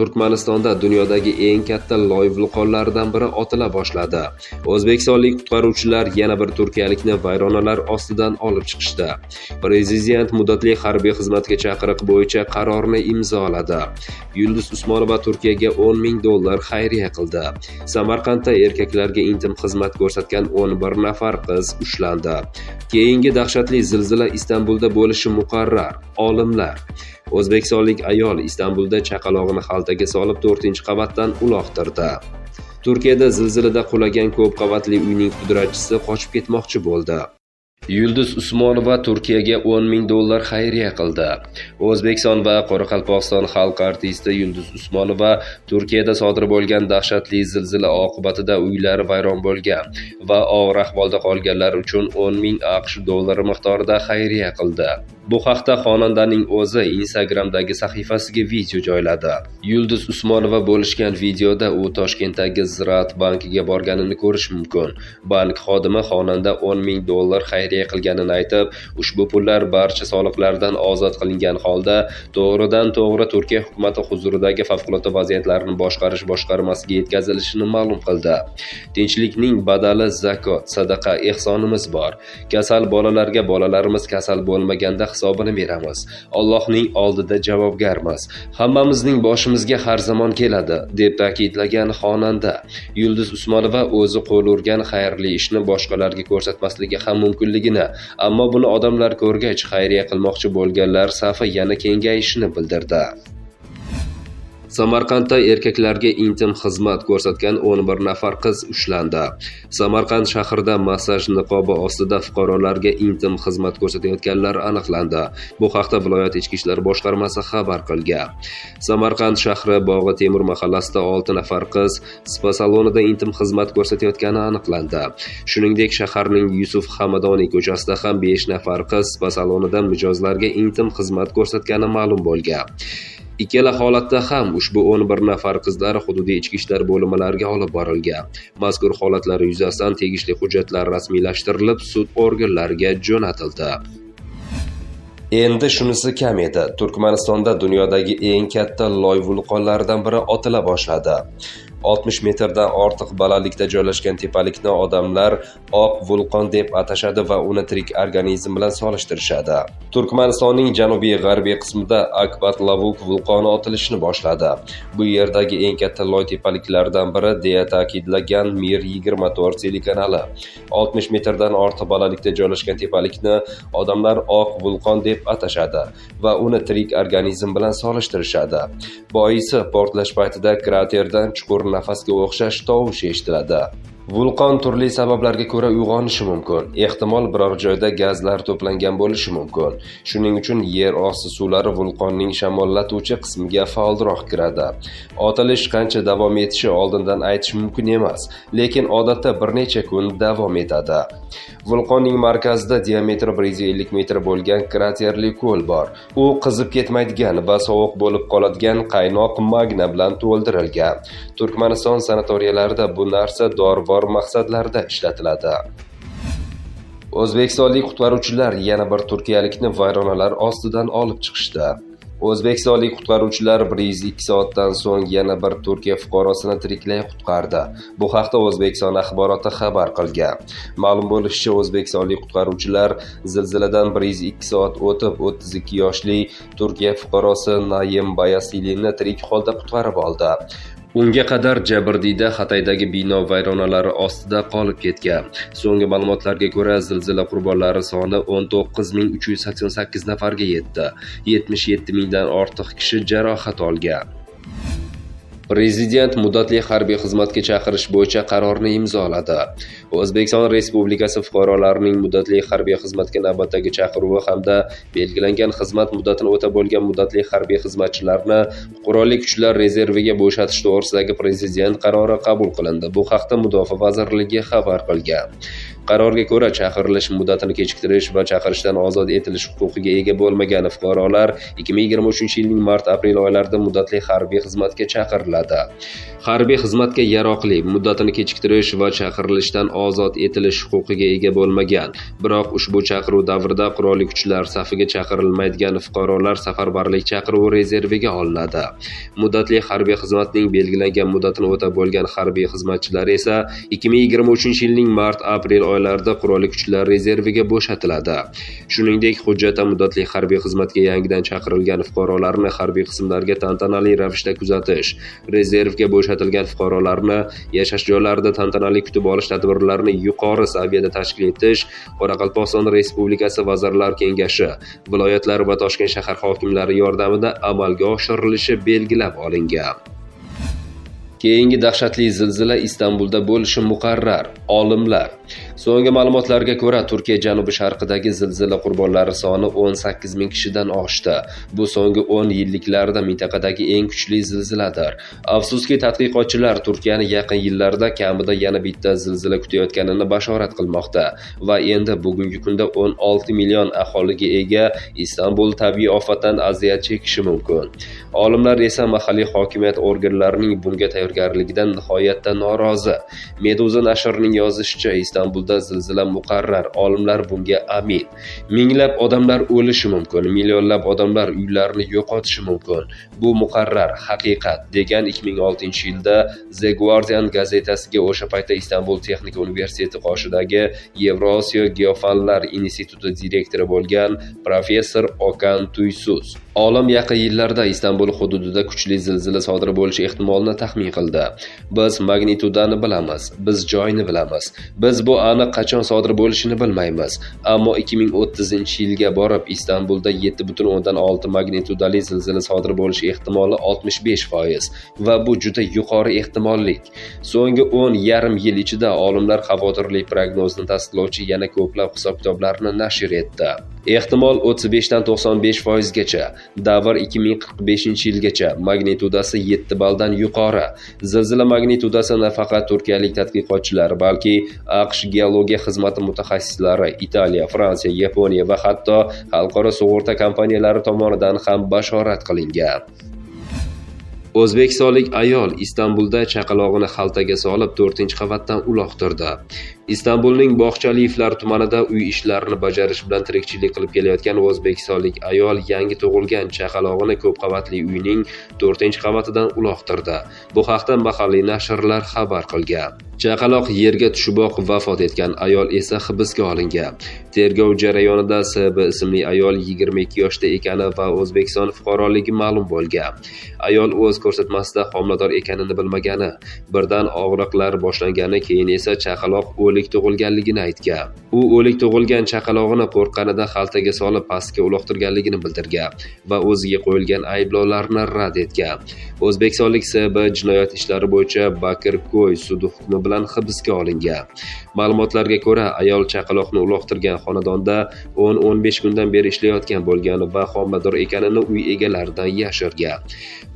Turkmanistonda dunyodagi eng katta loy vulqonlaridan biri otila boshladi. O'zbekistonlik qutqaruvchilar yana bir turkiyalikni vayronalar ostidan olib chiqishdi. Prezident muddatli harbiy xizmatga chaqiriq bo'yicha qarorni imzoladi. Yulduz Usmonova Turkiyaga 10 ming dollar xayriya qildi. Samarqandda erkaklarga intim xizmat ko'rsatgan 11 nafar qiz ushlandi. Keyingi dahshatli zilzila Istanbulda bo'lishi muqarrar. Olimlar. O'zbekistonlik ayol Istanbulda chaqalog'ini xaltaga solib 4-qavatdan uloqtirdi. Turkiyada zilzilada qulagan ko'p qavatli uyning pudratchisi qochib ketmoqchi bo'ldi. Yulduz Usmonova Turkiyaga 10 ming dollar xayriya qildi. O'zbekiston va Qoraqalpog'iston xalq artisti Yulduz Usmonova Turkiyada sodir bo'lgan dahshatli zilzila oqibatida uylari vayron bo'lgan va og'ir ahvolda qolganlar uchun 10 ming AQSh dollari miqdorida xayriya qildi. Bu haqda xonandaning o'zi Instagram'dagi sahifasiga video joyladi. Yulduz Usmonova bo'lishgan videoda u Toshkentdagi Ziraat bankiga borganini ko'rish mumkin. Bank xodimi xonanda 10 ming dollar xayriya qilganini aytib, ushbu pullar barcha soliqlardan ozod qilingan holda to'g'ridan-to'g'ri Turkiya hukumati huzuridagi favqulodda vaziyatlarni boshqarish boshqarmasiga yetkazilishini ma'lum qildi. Tinchlikning badali zakot, sadaqa, ehsonimiz bor. Kasal bolalarga bolalarimiz kasal bo'lmaganda hisobini beramiz. Allohning oldida javobgarmiz. Hammamizning boshimizga har zamon keladi, deb ta'kidlagan xonanda. Yulduz Usmonova o'zi qo'l urgan xayrli ishni boshqalarga ko'rsatmasligi ham mumkinligini, ammo buni odamlar ko'rgach xayriya qilmoqchi bo'lganlar safi yana kengayishini bildirdi. Samarqandda erkaklarga intim xizmat ko'rsatgan 11 nafar qiz ushlandi. Samarqand shahrida massaj niqobi ostida fuqarolarga intim xizmat ko'rsatayotganlar aniqlandi. Bu haqda viloyat Ichki ishlar boshqarmasi xabar qilgan. Samarqand shahri Bog'i Temur mahallasida 6 nafar qiz spa salonida intim xizmat ko'rsatayotgani aniqlandi. Shuningdek, shaharning Yusuf Hamadoniy ko'chasida ham 5 nafar qiz spa salonida mijozlarga intim xizmat ko'rsatgani ma'lum bo'lgan. Ikkala holatda ham ushbu 11 nafar qizlar hududiy ichki ishlar bo'linmalariga olib borilgan. Mazkur holatlar yuzasidan tegishli hujjatlar rasmiylashtirilib, sud organlariga jo'natildi. Endi shunisi kam edi. Turkmanistonda dunyodagi eng katta loy vulqonlaridan biri otila boshladi. 60 metrdan ortiq balandlikda joylashgan tepalikni odamlar oq vulqon deb atashadi va uni tirik organizm bilan solishtirishadi. Turkmanistonning janubiy-g'arbiy qismida Akbatlavuk vulqoni otilishni boshladi. Bu yerdagi eng katta loy tepaliklaridan biri, deya ta'kidlagan Mir 24 telekanali. 60 metrdan ortiq balandlikda joylashgan tepalikni odamlar oq vulqon deb atashadi va uni tirik organizm bilan solishtirishadi. Boisi, portlash paytida kraterdan chuqur nafasga o'xshash tovush eshitiladi. Vulqon turli sabablarga ko'ra uyg'onishi mumkin. Ehtimol, biror joyda gazlar to'plangan bo'lishi mumkin. Shuning uchun yer osti suvlari vulqonning shamollatuvchi qismiga faolroq kiradi. Otilish qancha davom etishi oldindan aytish mumkin emas, lekin odatda bir necha kun davom etadi. Vulqonning markazida diametri 150 metr bo'lgan kraterli ko'l bor. U qizib ketmaydigan va sovuq bo'lib qoladigan qaynoq magma bilan to'ldirilgan. Turkmaniston sanatoriyalarida bu narsa dorivor maqsadlarda ishlatiladi. O'zbekistonlik qutqaruvchilar yana bir turkiyalikni vayronalar ostidan olib chiqishdi. O'zbekistonlik qutqaruvchilar 102 soatdan so'ng yana bir Turkiya fuqarosini tiriklay qutqardi. Bu haqda O'zbekiston axboroti xabar qilgan. Ma'lum bo'lishicha, o'zbekistonlik qutqaruvchilar zilziladan 102 soat o'tib 32 yoshli Turkiya fuqarosi Naim Bayasilini tirik holda qutqarib oldi. Unga qadar jabrdiyda Xataydagi bino vayronalari ostida qolib ketgan. So'nggi ma'lumotlarga ko'ra, zilzila qurbonlari soni 19 388 nafarga yetdi. 77 mingdan ortiq kishi jarohat olgan. Prezident muddatli harbiy xizmatga chaqirish bo'yicha qarorni imzoladi. O'zbekiston Respublikasi fuqarolarining muddatli harbiy xizmatga navbatdagi chaqiruvi hamda belgilangan xizmat muddatini o'tab bo'lgan muddatli harbiy xizmatchilarni Qurolli Kuchlar rezerviga bo'shatish to'g'risidagi Prezident qarori qabul qilindi. Bu haqda Mudofaa vazirligi xabar qilgan. Qarorga ko'ra, chaqirilish muddatini kechiktirish va chaqirishdan ozod etilish huquqiga ega bo'lmagan fuqarolar 2023-yilning mart-aprel oylarida muddatli harbiy xizmatga chaqiriladi. Harbiy xizmatga yaroqli, muddatini kechiktirish va chaqirilishdan ozod etilish huquqiga ega bo'lmagan, biroq ushbu chaqiruv davrida qurolli kuchlar safiga chaqirilmaydigan fuqarolar safarbarlik chaqiruvi rezerviga olinadi. Muddatli harbiy xizmatning belgilangan muddatini o'tab bo'lgan harbiy xizmatchilar esa 2023-yilning mart-aprel oylarida qurolli kuchlar rezerviga bo'shatiladi. Shuningdek, hujjatda muddatli harbiy xizmatga yangidan chaqirilgan fuqarolarni harbiy qismlarga tantanali ravishda kuzatish, rezervga bo'shatilgan fuqarolarni yashash joylarida tantanali kutib olish tadbirlarini yuqori saviyada tashkil etish Qoraqalpog'iston Respublikasi Vazirlar Kengashi, viloyatlar va Toshkent shahar hokimlari yordamida amalga oshirilishi belgilab olingan. Keyingi dahshatli zilzila Istanbulda bo'lishi muqarrar. Olimlar. So'nggi ma'lumotlarga ko'ra, Turkiya janubi-sharqidagi zilzila qurbonlari soni 18 ming kishidan oshdi. Bu so'nggi 10 yilliklarda mintaqadagi eng kuchli zilziladir. Afsuski, tadqiqotchilar Turkiyani yaqin yillarda kamida yana bitta zilzila kutayotganini bashorat qilmoqda va endi bugungi kunda 16 million aholiga ega Istanbul tabiiy ofatdan aziyat chekishi mumkin. Olimlar esa mahalliy hokimiyat organlarining bunga tayyorgarligidan nihoyatda norozi. Meduza nashrining yozishicha, Istanbulda zilzila muqarrar, olimlar bunga amin. Minglab odamlar o'lishi mumkin, millionlab odamlar uylarini yo'qotishi mumkin. Bu muqarrar haqiqat, degan 2006-yilda The Guardian gazetasiga o'sha paytda Istanbul Texnika universiteti qoshidagi Yevrosiyo geofanlar instituti direktori bo'lgan professor Okan Tuysuz. Olim yaqin yillarda Istanbul hududida kuchli zilzila sodir bo'lishi ehtimolini taxmin qildi. Biz magnitudani bilamiz, biz joyini bilamiz. Biz bu aniq qachon sodir bo'lishini bilmaymiz, ammo 2030-yilga borib Istanbulda 7.6 magnitudali zilzila sodir bo'lishi ehtimoli 65% va bu juda yuqori ehtimollik. So'nggi 10,5 yil ichida olimlar xavotirli prognozni tasdiqlovchi yana ko'plab hisob-kitoblarni nashr etdi. Ehtimol 35 dan 95% gacha, davr 2045-yilgacha, magnitudasi 7 balldan yuqori. Zilzila magnitudasi nafaqat turkiyalik tadqiqotchilar, balki AQSh geologiya xizmati mutaxassislari, Italiya, Fransiya, Yaponiya va hatto xalqaro sug'urta kompaniyalari tomonidan ham bashorat qilingan. O'zbekistonlik ayol Istanbulda chaqalog'ini xaltaga solib 4-qavatdan uloqtirdi. Istanbulning Bog'chaliyevlar tumanida uy ishlarini bajarish bilan tirikchilik qilib kelayotgan o'zbekistonlik ayol yangi tug'ilgan chaqalog'ini ko'p qavatli uyning 4-qavatidan uloqtirdi. Bu haqda mahalliy nashrlar xabar qilgan. Chaqaloq yerga tushiboq vafot etgan, ayol esa hibsga olingan. Tergov jarayonida SB ismli ayol 22 yoshda ekani va O'zbekiston fuqaroligi ma'lum bo'lgan. Ayol o'z ko'rsatmasida homilador ekanini bilmagani, birdan og'riqlar boshlangani, keyin esa chaqaloq o'lik tug'ilganligini aytgan. U o'lik tug'ilgan chaqalog'ini qo'rqqanidan xaltaga solib pastga uloqtirganligini bildirgan va o'ziga qo'yilgan ayblovlarni rad etgan. O'zbekistonlik SB jinoyat ishlari bo'yicha Bakirko'y sudi hukmi bilan hibsga olingan. Ma'lumotlarga ko'ra, ayol chaqaloqni uloqtirgan xonadonda 10-15 kundan beri ishlayotgan bo'lgan va homilador ekanini uy egalaridan yashirgan.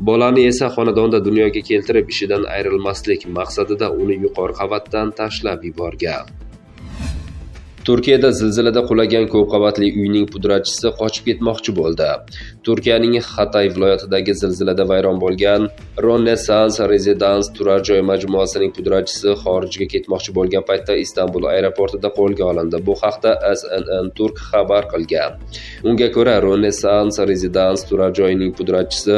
Bolani esa xonadonda dunyoga keltirib, ishidan ayrilmaslik maqsadida uni yuqori qavatdan tashlab yuborgan. Turkiyada zilzilada qulagan ko'p qavatli uyning pudratchisi qochib ketmoqchi bo'ldi. Turkiyaning Xatay viloyatidagi zilzilada vayron bo'lgan Rönesans Residence turar joy majmuasining pudratchisi xorijga ketmoqchi bo'lgan paytda Istanbul aeroportida qo'lga olindi. Bu haqda CNN Turk xabar qilgan. Unga ko'ra, Rönesans Residence turar joyining pudratchisi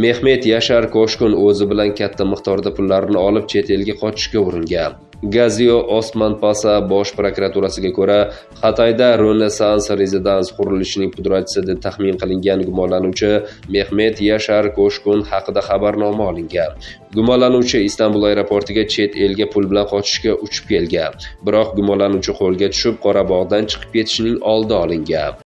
Mehmet Yashar Koshkun o'zi bilan katta miqdorda pullarni olib chet elga qochishga uringan. Gazio Osmanpasa bosh prokuraturasiga ko'ra, Xatayda Rönesans Residence qurilishining pudratchisi deb taxmin qilingan gumonlanuvchi Mehmet Yashar Koshkun haqida xabarnoma olingan. Gumonlanuvchi Istanbul aeroportiga chet elga pul bilan qochishga uchib kelgan. Biroq gumonlanuvchi qo'lga tushib, Qorabog'dan chiqib ketishining oldi olingan.